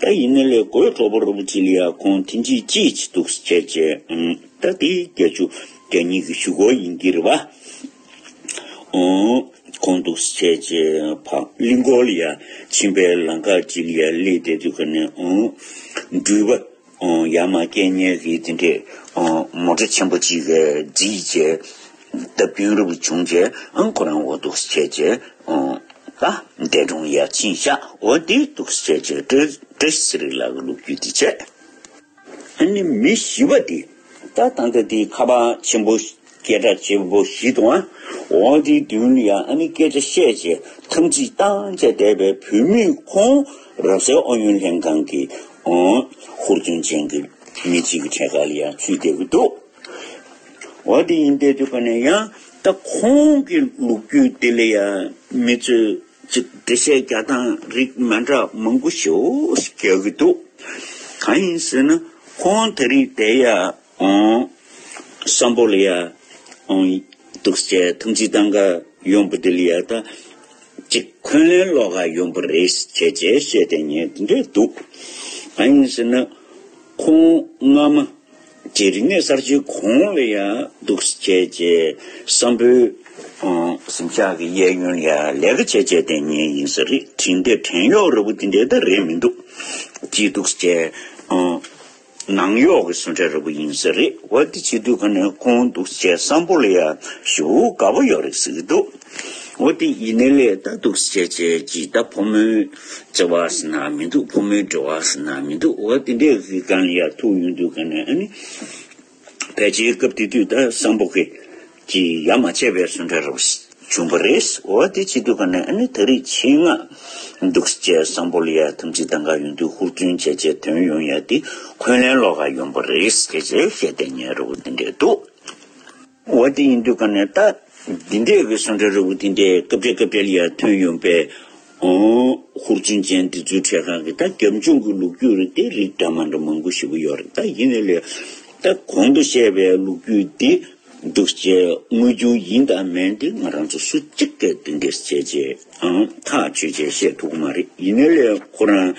ད་ཡིན་ནའི་ལས་དགོད་བྲོ་པོ་རུ་པོ་ཅིག་ལ་ཡ་ཁོང་དེ་འདྲས་ཅིག་ཅིག་འདུག་སེ་བྱས་བྱས། ཨམ། ད་དེ་བརྒྱད་ཅུ་གྱ་གཉིས་ཀྱི་གཞུག་གུ་ཡིན་གྱི་རེད་པ། ཨོ། ཁོང་འདུག་སེ་བྱས་བྱས་ཕར་གླིང་སྐོར་ལ་ཡ་ཕྱིན་པའི་ལམ་ཁ་ཅིག་ལ་ཡ་སླེབས་བསྡད་དུས་ག་ནས། ཨོ། འགྲུལ་པ། ཨོ། ཡར་མར་སྐྱེལ་མཁན་གྱི་དེ་འདྲས། ཨོ། མོ་ཊ་ཆེན་པོ་ཅིག་གིས་འཛེགས་བྱས། བརྡབ་སྐྱོན་རུ་བྱུང་བྱས། ཨང་ཁོ་རང་འོ་འདུག་སེ་བྱས་བྱས། ཨོ། ད་འདས་གྲོངས་ཡར་ཕྱིན་ཤག་འོ་དེ་འདུག་སེ་བྱས་བྱས་བཀྲ་བཀྲ་ཤིས་ཚེ་རིང་ལགས་ཀྱི་ལོ་རྒྱུས་དེ་བྱས། ཨ་ནི་མི་བཞི་པ་དེ། ད་ད་ལྟ་དེ་ཁ་པར་ཆེན་པོ་སྐད་གྲགས་ཆེན་པོ་བཞི་དང་། འོ་དེའི་མདུན་ལ་ཡང་ཨ་ནི་སྐད་ཆ་བཤད་བྱས་ཐམས་ཅད་བཏང་བྱས་བསྡད་པའི་བུད་མེད་ཁོང་རབ་གསལ་ཨུ་ཡོན་ལྷན་ཁང་གི། ཨོ། ཧུར་བརྩོན་ཅན་གྱི་མི་གཅིག་གི་གྲས་ཁ་ལ་ཡང་ཚུད་བསྡད་ཀྱི་འདུག་འོ་དེ་ཡིན་བསྡད་དུས་ག་ནས་ཡང་ད་ཁོང་གི་ལོ་རྒྱུས་དེ་ལ་ཡང་མི་ཚོས་ཅིག་འགྲེལ་བཤད་རྒྱག་སྟངས་རིགས་མ་འདྲ་མང་པོ་ཞེ་པོ་ཞིག་རྒྱག་གི་འདུག་གང་ཡིན་ཟེར་ན་ཁོང་དེ་རིང་དེ་ཡ། ཨོང་། སམ་བྷོ་ལ་ཡ། ཨོང་། འདུག་སེ་ཐུམ་ཚིག་བཏང་ག་ཡོང་པ་དེ་ལ་ཡ་ད། ཅིག་འཁོན་ལན་སློག་ག་ཡོང་པ་རེད་ཅེས་བྱས་བཤད་བསྡད་མཁན་དེ་འདྲས་འདུག་གང་ཡིན་ཟེར་ན། ཁོང་སྔ་མ། རིག་གནས་གསར་བརྗེའི་གོང་ལ་ཡ་འདུག་སེ་བྱས་བྱས་སམ་བྷོའི། ཨོང་། གཟིམ་ཤག་གི་གཡས་གཡོན་ལ་ཡ་ལས་ཀ་བྱས་བྱས་བསྡད་མཁན་ཡིན་ས་རེད། དྲན་རྟེན་བྲན་གཡོག་འདྲ་པོ་དེ་འདྲས་ད་རེད་མི་འདུག་ཅིག་འདུག་སེ་བྱས། ཨོང་། ནང་གཡོག་གི་བཟོ་འདྲ་འདྲ་པོ་ཡིན་ས་རེད། འོ་དེ་བྱེད་དུས་ག་ནས་ཁོང་འདུག་སེ་བྱས་སམ་བྷོ་ལ་ཡ་ཞེ་པོ་དགའ་པོ་ཡོད་རེད་ཟེར་གྱི་འདུག་འོ་དེ་ཡིན་ནའི་ལས་ད་འདུག་སེ་བྱས་བྱས་ཀྱིས་ད་ཕོ་མོའི་བརྩེ་བ་ཟེར་ན་མི་འདུག་ཕོ་མོའི་འབྲེལ་བ་ཟེར་ན་མི་འདུག་འོ་དེ་འདྲས་ཀྱི་སྒང་ལ་ཡ་ཐུག་ཡོང་དུས་ག་ནས་ཨ་ནི། ཕལ་ཆེར་སྐབས་དེ་དུས་ད་སམ་བྷོ་གི་ཀྱི་ཡ་མ་བྱས་པའི་བཟོ་འདྲ་འདྲ་པོ་བྱུང་པ་རེད། འོ་དེ་བྱེད་དུས་ག་ནས་ཨ་ནི་ད་རེས་ཆེད་མངགས་འདུག་སེ་བྱས་སམ་བྷོ་ལ་ཡ་ཐུམ་ཚིག་བཏང་ག་ཡོང་དུས་ཧུར་བརྩོན་བྱས་བྱས་ཐོན་ཡོང་ཡ་དེ་འཁོན་ལན་སློག་ག་ཡོང་པ་རེད་ཟེར་བྱས་བཤད་བསྡད་མཁན་འདྲ་པོ་དེ་འདྲས་འདུག་འོ་དེ་ཡིན་དུས་ག་ནས་ད་འདི་འདྲས་ཀྱི་བཟོ་འདྲ་འདྲ་པོ་དེ་འདྲས་སྐབས་འཕྲལ་སྐབས་འཕྲལ་ལ་ཡ་ཐོན་ཡོང་པའི། ཨོ། ཧུར་བརྩོན་ཅན་འདི་ཚོའི་གྲས་ཁ་གི་ད་རྒྱབ་ལྗོངས་ཀྱི་ལོ་རྒྱུས་རིགས་དེ་རིགས་འདྲ་མ་འདྲ་མང་པོ་ཞེ་པོ་ཡོད་རེད། ད་ཡིན་ནའི་ལས་ད་གོང་དུ་བཤད་པའི་ལོ་རྒྱུས་འདི་འདུག་སེ་དངོས་བྱུང་ཡིན་དང་མིན་དེ་ང་རང་ཚོ་སུ་གཅིག་གིས་དེ་འདྲས་བྱས་བྱས་ཨང་ཐག་ཆོད་བྱས་བཤད་ཐུབ་ཀྱི་མ་རེད། ཡིན་ནའི་ལས་ཁོ་རང་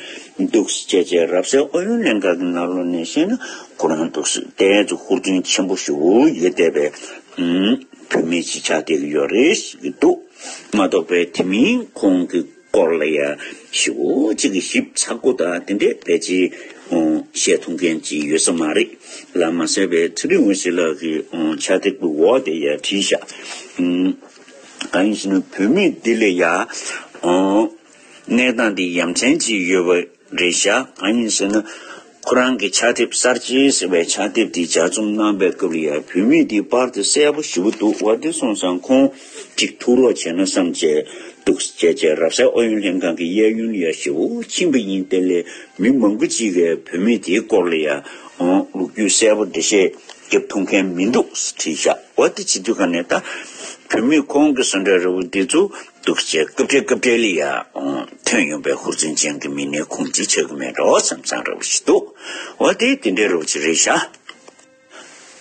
འདུག་སེ་བྱས་བྱས་རབ་གསལ་ཨུ་ཡོན་ལྷན་ཁང་གི་ནང་ལོགས་ནས་བཤད་ན་ཁོ་རང་འདུག་སེ་དེ་ཚོ་ཧུར་བརྩོན་ཆེན་པོ་ཞེ་པོ་ཡོད་བསྡད་པའི་ཨང་བུད་མེད་ཅིག་ཆགས་བསྡད་ཀྱི་ཡོད་རེད་ཟེར་གྱི་འདུག་མ་གཏོགས་པའི་དེ་མིན་ཁོང་གི་སྐོར་ལ་ཡ་ཞེ་པོ་ཅིག་གི་ཞིབ་ཚགས་པོ་དང་དེ་འདྲས་ཕལ་ཆེར་ཨོ་བཤད་ཐུབ་མཁན་ཅིག་ཡོད་ས་མ་རེད་ལ། མ་ཟད་པའི་ཚེ་རིང་འོད་ཟེར་ལགས་ཀྱི་ཨོ་ཕྱག་དེབ་ཀྱི་འོག་དེ་ཡ་བྲིས་ཤག་ཨུམ། གང་ཡིན་ཟེར་ན་བུད་མེད་འདི་ལ་ཡ་ཨོ་གནས་སྟངས་འདི་ཡ་མཚན་ཅིག་ཡོད་པ་རེད་ཤག་གང་ཡིན་ཟེར་ན། ཁོ་རང་གི་ཕྱག་དེབ་གསར་བརྗེ་ཟེར་བའི་ཕྱག་དེབ་དེ་ལྗགས་རྩོམ་གནང་པའི་སྐབས་ལ་ཡང་བུད་མེད་དེའི་པར་དེ་གསལ་པོ་ཞེ་པོ་འདུག་འོ་དེ་སོང་ཙང་ཁོང་ཅིག་ཐུགས་རོགས་བྱས་ན་བསམ་བྱས་འདུག་བྱས་བྱས་རབ་གསལ་ཨུ་ཡོན་ལྷན་ཁང་གི་གཡས་གཡོན་ལ་ཡང་ཞེ་པོ་ཕྱིན་པ་ཡིན། དེ་ལས་མི་མང་པོ་ཅིག་གིས་བུད་མེད་དེའི་སྐོར་ལ་ཡང་ལོ་རྒྱུས་གསལ་པོ་འགྲེལ་བཤད་རྒྱབ་ཐུབ་མཁན་མི་འདུག་བྲིས་ཤག་འོ་དེ་བྱེད་དུས་ག་ནས་ད་བུད་མེད་ཁོང་གི་བཟོ་འདྲ་འདྲ་པོ་འདི་ཚོ་འདུག་བྱས་སྐབས་འཕྲལ་སྐབས་འཕྲལ་ལ་ཡ་ཐོན་ཡོང་པའི་ཧུར་བརྩོན་ཅན་གྱི་མི་སྣའི་ཁོངས་ཅིག་ཆགས་ཀྱི་མེད་འགྲོ་བསམ་བསམ་འདྲ་པོ་ཞིག་འདུག་འོ་དེ་དེ་འདྲའི་རོབ་ཅིག་རེད་ཤག་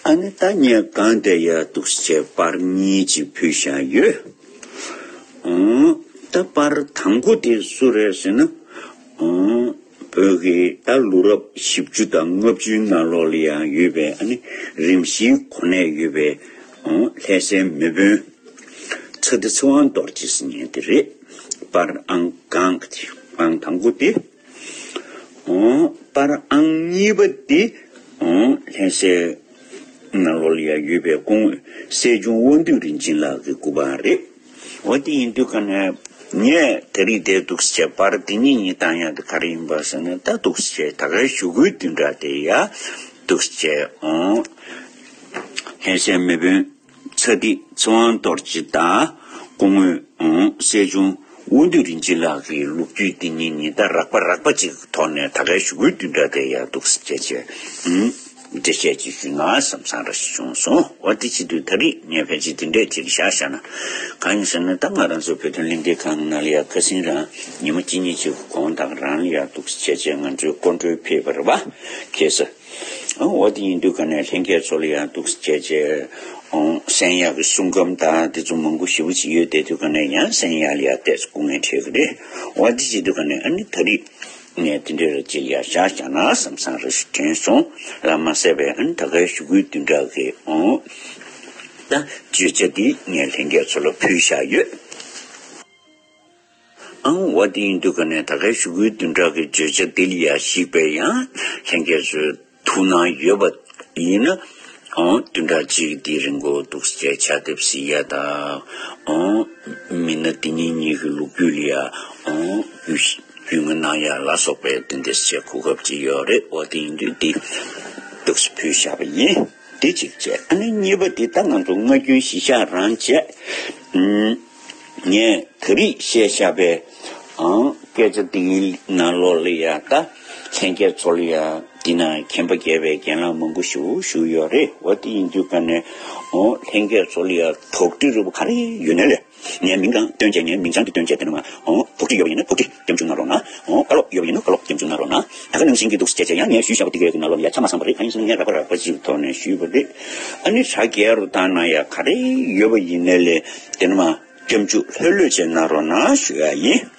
ཨ་ནི་ད་ངས་གང་དེ་ཡ་འདུག་བྱས་པར་གཉིས་ཅིག་ཕུལ་བཞག་ཡོད། ཨང་། ད་པར་དང་པོ་དེ་སུ་རེད་ཟེར་ན། ཨང་། བོད་ཀྱི་ད་ལོ་རབས་བཞི་བཅུ་དང་ལྔ་བཅུའི་ནང་ལོགས་ལ་ཡང་ཡོད་པའི་ཨ་ནི་རིམ་བཞིའི་གོ་གནས་ཡོད་པའི། ཨང་། ལྷ་སའི་མེས་དབོན། ཚ་ཏི་ཚེ་དབང་རྡོ་རྗེ་ཟེར་མཁན་དེ་རེད། པར་ཨང་གང་གི་དེ་ཨང་དང་པོ་དེ། ཨང་། པར་ཨང་གཉིས་པ་དེ། ཨང་། ལྷ་སའི་ནང་ལོགས་ལ་ཡང་ཡོད་པའི་སྐུ་ངོ་སྲས་ཆུང་དབང་འདུས་རིན་ཆེན་ལགས་ཀྱི་སྐུ་པར་རེད། འོ་དེ་ཡིན་དུས་ག་ནས་ངས་དེ་རིང་དེ་འདུག་སེ་བྱས་པར་དེ་གཉིས་གཉིས་བཏང་ཡག་དེ་ག་རེ་ཡིན་པ་ཟེར་ན། ད་འདུག་སེ་བྱས་ད་གའི་ཞུ་སྐུལ་བདུན་ཕྲག་དེ་ཡ་འདུག་སེ་བྱས། ཨང་། ལྷ་སའི་མེས་དབོན་ཚ་ཏི་ཚེ་དབང་རྡོ་རྗེ་དང་སྐུ་ངོ་ཨང་། སྲས་ཆུང་དབང་འདུས་རིན་ཆེན་ལགས་ཀྱི་ལོ་རྒྱུས་དེ་གཉིས་གཉིས་ད་རགས་པ་རགས་པ་ཅིག་གི་ཐོག་ནས་ད་གའི་ཞུ་སྐུལ་བདུན་ཕྲག་དེ་ཡ་འདུག་སེ་བྱས་བྱས། ཨང་། འགྲེལ་བཤད་ཅིག་ཞུས་ན་བསམ་བསམ་ར་ཞིག་བྱུང་སོང་། འོ་དེ་བྱེད་དུས་ད་རེས་ངས་ཕལ་ཆེར་དེ་འདྲས་ཅིག་བཞག་བཞག་ན། གང་ཡིན་ཟེར་ན་ད་ང་རང་ཚོ་བོད་དོན་ལྷན་སྡེ་ཁང་ནང་ལ་ཡ་ཁ་སང་རང་ཉི་མ་གཅིག་གཉིས་ཅིག་གོང་དང་རང་ལ་ཡ་འདུག་སེ་བྱས་བྱས་ང་ཚོའི་སྐུ་མགྲོན་ཕེབས་པ་རེད་བ། ཁ་སང་། འོ་དེ་ཡིན་དུས་ཀ་ནས་ལྷན་རྒྱས་ཚོ་ལ་ཡང་འདུག་སེ་བྱས་བྱས། ཨོང་གསན་ཡག་གི་གསུང་སྐམ་དང་དེ་ཚོ་མང་པོ་ཞེ་པོ་ཅིག་ཡོད་བསྡད་དུས་ཀ་ནས་ཡང་གསན་ཡག་ལ་ཡང་ཏོག་ཙམ་སྐུ་ངལ་འཕྲད་ཀྱི་རེད། འོ་དེ་བྱེད་དུས་ཀ་ནས་ཨ་ནི་ད་རེས་ངས་དེ་འདྲའི་ར་ཅིག་ཡར་བཞག་བཞག་ན་བསམ་བསམ་ར་ཞིག་དྲན་སོང་ལ་མ་ཟད་པའི་ཨ་ནི་ད་གའི་ཞུ་སྐུལ་བདུན་ཕྲག་གི་ཨོང་ད་བརྗོད་བྱ་འདི་ངས་ལྷན་རྒྱས་ཚོ་ལ་ཕུལ་བཞག་ཡོད། ཨང་། འོ་དེ་ཡིན་དུས་ཀ་ནས་ད་གའི་ཞུ་སྐུལ་བདུན་ཕྲག་གི་བརྗོད་བྱ་འདི་ལ་ཡ་གཞིགས་པའི་ཡང་ལྷན་རྒྱས་ཚོའི་ཐུགས་སྣང་ཡོད་པ་ཡིན་ན། ཨང་། བདུན་ཕྲག་གཅིག་འདིའི་རིང་གོ་འདུག་སེ་ཕྱག་དེབ་གཟིགས་ཡ་དང་། ཨང་། མི་སྣ་འདི་གཉིས་གཉིས་ཀྱི་ལོ་རྒྱུས་ལ་ཡ། ཨང་། བརྒྱུད་བརྒྱུད་ངོས་གནང་ཡ་ལ་སོགས་པའི་དེ་འདྲ་ཞིག་གོ་སྐབས་ཅིག་ཡོད་རེད། འོ་དེ་ཡིན་དུས་འདི་འདུག་སེ་ཕུལ་བཞག་པ་ཡིན། དེ་གཅིག་བྱས། ཨ་ནི་གཉིས་པ་འདི་ད་ང་ཚོ་སྔ་རྒྱུན་གཞི་བཞག་རང་བྱས། ཨང་། ངས་ད་རེས་བཤད་བཞག་པའི་ཨང་སྐད་ཆ་འདིའི་ནང་ལོགས་ལ་ཡ་ད་ལྷན་རྒྱས་ཚོ་ལ་ཡ་འདི་ན་མཁྱེན་པ་རྒྱས་པའི་རྒན་ལགས་མང་པོ་ཞིག་བཞུགས་ཡོད་རེད། འོ་དེ་ཡིན་དུས་ཀ་ནས་ཨོ་ལྷན་རྒྱས་ཚོ་ལ་ཡ་དོགས་འདྲི་རེ་བ་ག་རེ་ཡོད་ནའི་ལས་ངས་མིང་དང་བཏོན་བྱས། ངས་མིང་བྱང་འདི་བཏོན་བྱས། དེ་ནས་མ་ཨོ་དོགས་འདྲི་ཡོད་པ་ཡིན་ན་དོགས་འདྲི་སྐྱབས་འཇུག་གནང་རོགས་གནང་། ཨོ་བཀའ་སློབ་ཡོད་པ་ཡིན་ན་བཀའ་སློབ་སྐྱབས་འཇུག་གནང་རོགས་གནང་། ད་ག་ནང་བཞིན་གྱི་འདུག་སེ་བྱས་བྱས་ཡང་ངས་ཞུས་བཞག་པ་དེ་གའི་ནང་ལོགས་ལ་ཡ་ཆ་མ་ཚང་པ་རེད། གང་ཡིན་ཟེར་ན་ངས་རགས་པ་རགས་པ་ཅིག་གི་ཐོག་ནས་ཞུས་པ་རེད། ཨ་ནི་ཧྲ་རྒྱས་རུ་བཏང་ན་ཡ་ག་རེ་ཡོད་པ་ཡིན་ནའི་ལས་དེ་ནས་མ་སྐྱབས་འཇུག་ལྷོད་ལྷོད་བྱས་གནང་རོགས་གནང་ཞུ་ཡ་ཡིན།